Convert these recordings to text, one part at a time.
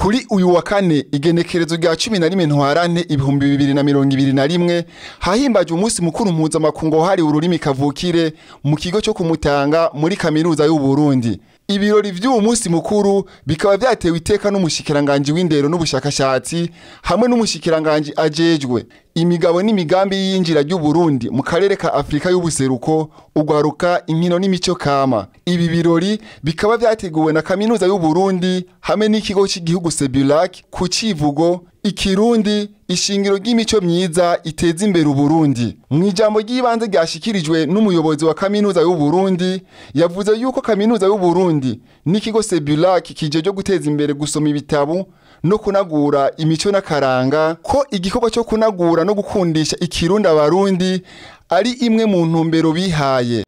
Kuri uyu wa kane, igenekerezo rya 11 Ntwarante 2021, hahimbaje umunsi mukuru mpuzamakungu wahariwe ururimi kavukire mu kigo cyo kumutanga muri Kaminuza y'u Burundi. Ibirori vy'uwo munsi mukuru bikaba vyatewe iteka n'umushikiranganje w'indero n'ubushakashatsi hamwe n'umushikiranganje ajejwe imigabo n'imigambi y'iyinjira ry'u Burundi mu karere ka Afrika y'ubuseruko, ugwaruka, inkino n'imico kama. Ibi birori bikaba vyateguwe na Kaminuza y'u Burundi hamwe n'ikigo cy'igihugu Sebulac ku civugo "Ikirundi, ishingiro ry'imico myiza iteza imbere Uburundi". Mu ijambo ry'ibanze ryashikirijwe n'umuyobozi wa Kaminuza y'u Burundi, yavuze yuko Kaminuza y'u Burundi n'ikigo Sebulac kijeje guteza imbere gusoma ibitabo no kunagura imico n'akaranga, ko igikorwa cyo kunagura no gukundisha Ikirundi Abarundi ari imwe mu ntumbero bihaye.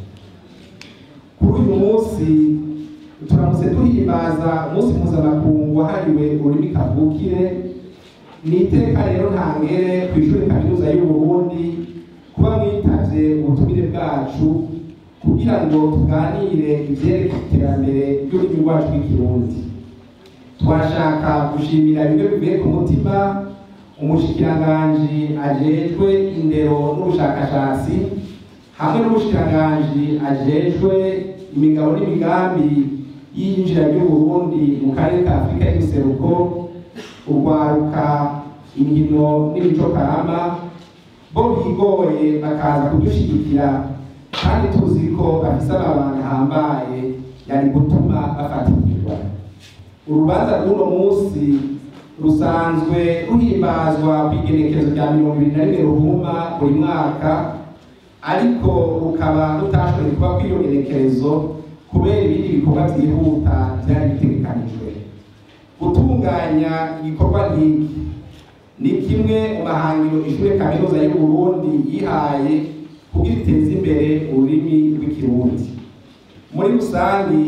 Kuri uyu munsi turamutse duhimbaza umunsi mpuzamakungu wahariwe ururimi kavukire. Ni iteka rero ntangere ku ishuri Kaminuza y'u Burundi kuba mwitavye ubutumire bwacu kugira ngo tuganire ivyerekeye iterambere ry'ururimi rwacu rw'Ikirundi. Twashaka gushimira bimwe bivuye ku mutima umushikiranganji ajejwe indero n'ubushakashatsi hamwe n'umushikiranganji ajejwe imigabo n'imigambi y'iyinjira ry'u Burundi mu karere ka Afrika y'ubuseruko, urwaruka, inkino n'imico kama, bo bigoye bakaza kudushigikira, kandi tuzi ko bafise amabanga ahambaye yari gutuma bafatirwa. Urubanza rw'uno munsi rusanzwe ruhimbazwa kw'igenekerezo rya 21 Ruhuma buri mwaka, ariko rukaba rutashoboye kuba kw'iyo genekerezo kubera ibindi bikorwa vyihuta vyari bitegekanijwe. Gutunganya igikorwa nk'iki ni kimwe mu mahangiro ishure Kaminuza y'u Burundi yihaye kugira iteze imbere ururimi rw'Ikirundi. Muri rusangi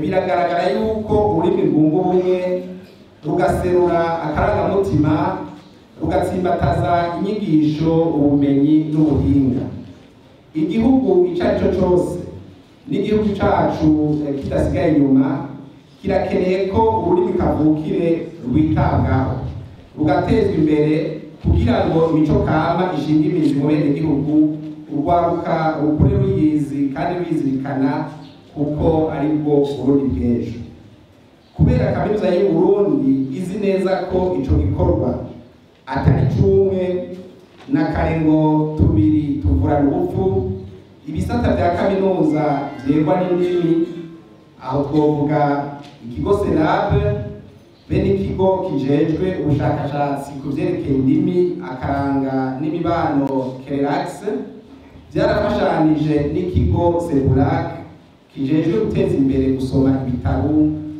biragaragara yuko ururimi rwunga ubumwe, rugaserura akarangamutima, rugatsimbataza inyigisho, ubumenyi n'ubuhinga. Igihugu ico ari cyo cose, n'igihugu cacu kidasigaye inyuma, kirakeneye ko ururimi kavukire rwitabwaho, rugatezwa imbere, kugira ngo imico kama ishinge imizi mu benegihugu, urwaruka rukure ruyizi kandi ruyizirikana, kuko aribwo Burundi bw'ejo. Kubera Kaminuza y'u Burundi izi neza ko ico gikorwa atari cumwe na kare ngo tubiri tuvurana ubupfu, ibisata vya kaminuza vyegwa n'indimi, aho twovuga ikigo Serabe be n'ikigo kijejwe ubushakashatsi ku vyerekeye indimi, akaranga n'imibano Kerelax, vyarafashanije n'ikigo Sebulac kijejwe guteza imbere gusoma ibitabo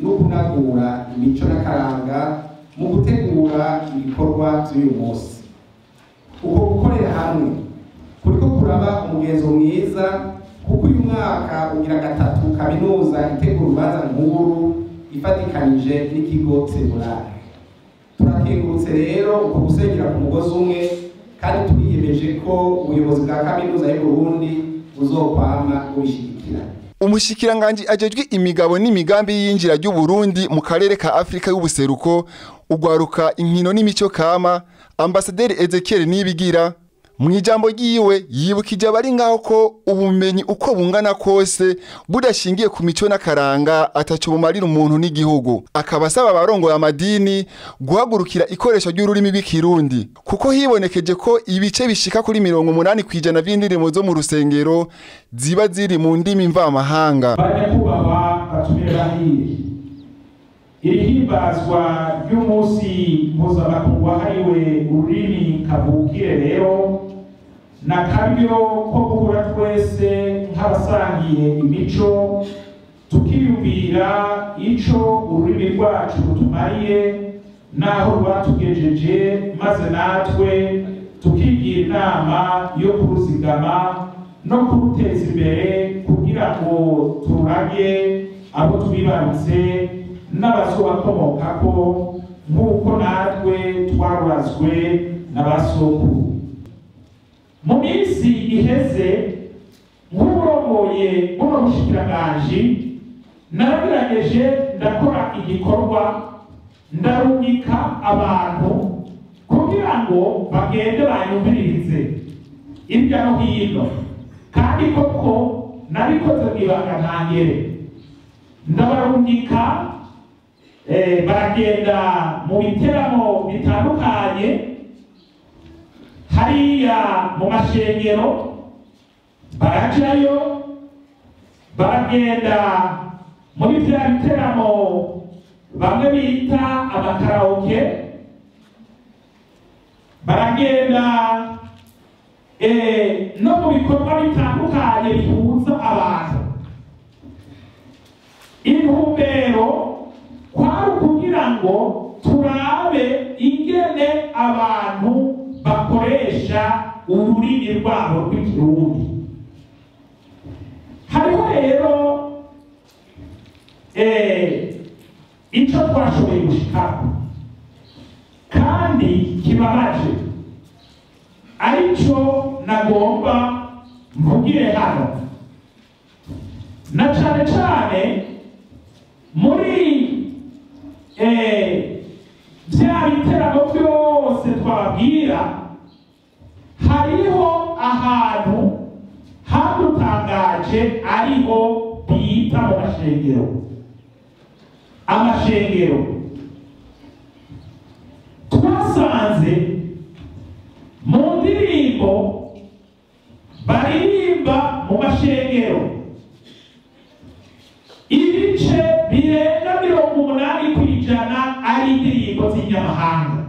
no kunagura imico n'akaranga mu gutegura ibikorwa vy'uyu munsi. Uko gukorera hamwe kuriko kuraba umugenzo mwiza, kuko uyu mwaka ugira gatatu kaminuza itegura urubanza nkuru ifatikanije n'ikigo Sebulac. Turakengurutse rero uko gusenyera ku mugozi umwe, kandi turiyemeje ko ubuyobozi bwa Kaminuza y'u Burundi buzokwama bubishigikira. Umushikiranganje ajejwe imigabo n'imigambi y'iyinjira ry'u Burundi mu karere ka Afrika y'ubuseruko, ugwaruka, inkino n'imico kama, Ambasaderi Ezekiel Nibigira, mu ijambo ryiwe yibukije abari ngaho ko ubumenyi uko bungana kose budashingiye ku mico n'akaranga ataco bumarira umuntu n'igihugu. Akaba asaba abarongoye amadini guhagurukira ikoresho ry'ururimi rw'Ikirundi, kuko hibonekeje ko ibice bishika kuri 80% vy'indirimbo zo mu rusengero ziba ziri mu ndimi mvamahanga. Banyakubahwa batumire bahire, iri himbazwa ry'umunsi mpuzamakungu wahariwe ururimi kavukire rero na karyo ko guhura twese nk'abasangiye imico, tukiyumvira ico ururimi rwacu rutumariye n'aho rwatugejeje, maze natwe tukigira inama yo kuruzigama no kuruteza imbere kugira ngo turage abo twibarutse n'abazobakomokako, nk'uko natwe twarurazwe na ba sokuru. Mu minsi iheze, nk'urongoye buno bushikiranganji, naragerageje ndakora igikorwa. Ndarungika abantu kugira ngo bagende banyumvirize hirya no hino, kandi koko nabikoze mw'ibanga ntangere. Ndabarungika, baragenda mu biteramo bitandukanye hariya mu mashengero, barajayo, baragenda muri vya biteramo bamwe bita amakaraoke, baragenda no mu bikorwa bitandukanye bihuza abantu. Intumbero kwari ukugira ngo turabe ingene abantu bakoresha ururimi rwabo rw'Ikirundi. Hariho rero ico twashoboye gushikako kandi kibabaje, arico nagomba mvugire hano, na cane cane muri vya biteramo vyose twababwira, hariho ahantu hadutangaje, ariho bita mu mashengero. Amashengero twasanze mu ndirimbo baririmba mu mashengero ibice birenga 80% ari indirimbo z'inyamahanga,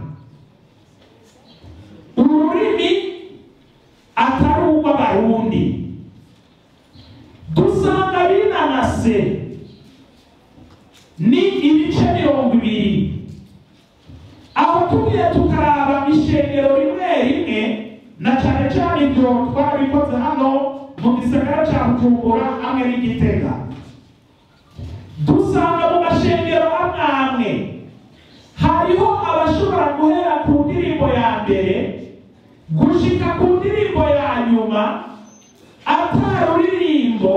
ururimi atari urw'Abarundi. Dusanga binanase ni ibice 20. Aho tugiye tukaraba ishengero rimwe rimwe, na cane cane ibyo twarabikoze hano mu gisagara ca Bujumbura hamwe n'Igitega, dusanga mu mashengero amwe amwe hariho abashobora guhera ku ndirimbo ya mbere gushika ku ndirimbo ya nyuma ataruririmbo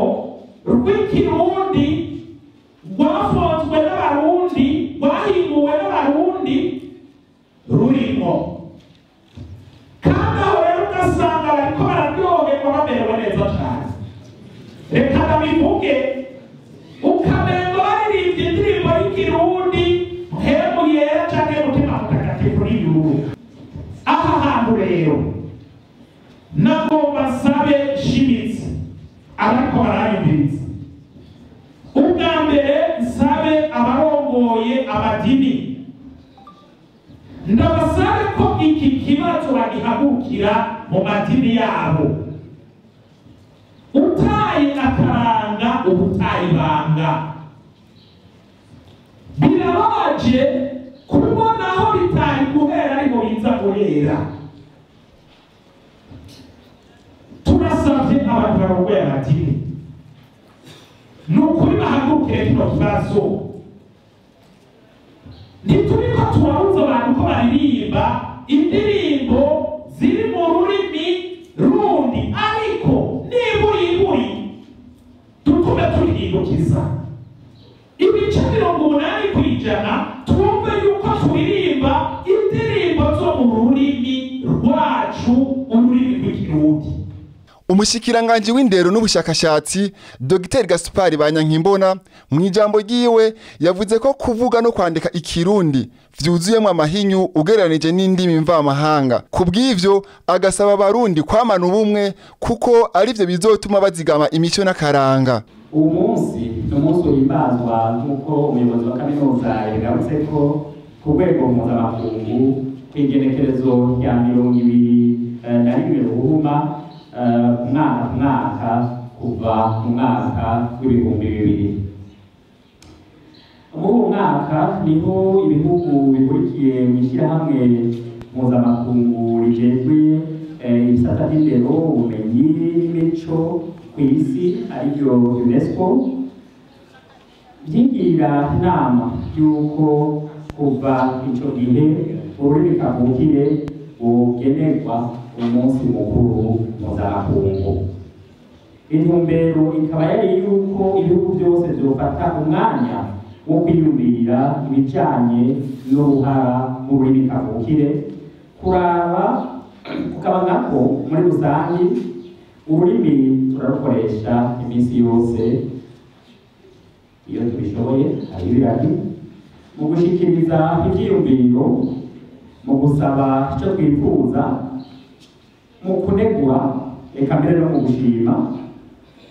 rw'Ikirundi rwafonzwe n'Abarundi, rwahinguwe n'Abarundi rurimo. Kandi aho rero ugasanga bariko bararyoherwa bamerewe neza cane. Reka ndabivuge, ukamengo baririmbye indirimbo y'Ikirundi mpemu yera canke Mutima Mutagatifu n'iyubu. Aha hantu rero nagomba nsabe nshimitse abariko baranyumviriza, ubwa mbere nsabe abarongoye amadini, ndabasabe ko iki kibazo bagihagurukira mu madini yabo. Utaye akaranga ubutaye ibanga. Birababaje kubona aho bitari guhera ariko biza guhera. Turasavye abantu barongoye amadini, ni ukuri bahagurukire kino kibazo. Ntituriko turabuza abantu ko baririmba indirimbo ziri mu rurimi rundi, ariko niburiburi dutume turihindukiza ibice 80% twumve yuko turirimba indirimbo zo mu rurimi rwacu, ururimi rw'Ikirundi. Umushikiranganji w'indero n'ubushakashatsi Dr Gaspard Banyankimbona mu ijambo ryiwe yavuze ko kuvuga no kwandika Ikirundi vyuzuyemwo amahinyu ugereranije n'indimi mvamahanga. Kubw'ivyo agasaba Abarundi kwamana ubumwe kuko arivyo bizotuma bazigama imico n'akaranga. Uwo munsi ni umunsi uhimbazwa nk'uko umuyobozi wa kaminuza yabigarutse ko ku rwego mpuzamakungu kw'igenekerezo rya 21 Ruhuma umwaka ku mwaka kuva mu mwaka w'2000. Muri uwo mwaka niho ibihugu bihurikiye mu ishyirahamwe mpuzamakungu rijejwe ibisata by'indero, ubumenyi n'imico ku isi, ariryo UNESCO, byigira inama y'uko kuva ico gihe ururimi kavukire bugenerwa umunsi mukuru mpuzamakungu. Intumbero ikaba yari yuko ibihugu byose vyofata umwanya wo kwiyumvira ibijanye n'uruhara mu rurimi kavukire, kuraba kukaba nkako muri rusangi ururimi turarukoresha iminsi yose iyo tubishoboye, hari ibiragi mu gushikiriza ivyiyumviro, mu gusaba icyo twifuza, mu kunegura, eka mbere no mu gushima,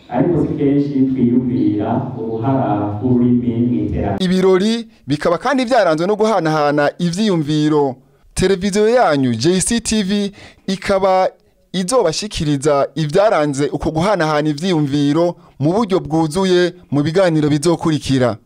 ariko si kenshi twiyumvira uruhara rw'ururimi mw'iterambere. Ibirori bikaba kandi byaranzwe no guhanahana ivyiyumviro. Televiziyo yanyu JCTV ikaba izobashikiriza ivyaranze uko guhanahana ivyiyumviro mu buryo bwuzuye mu biganiro bizokurikira.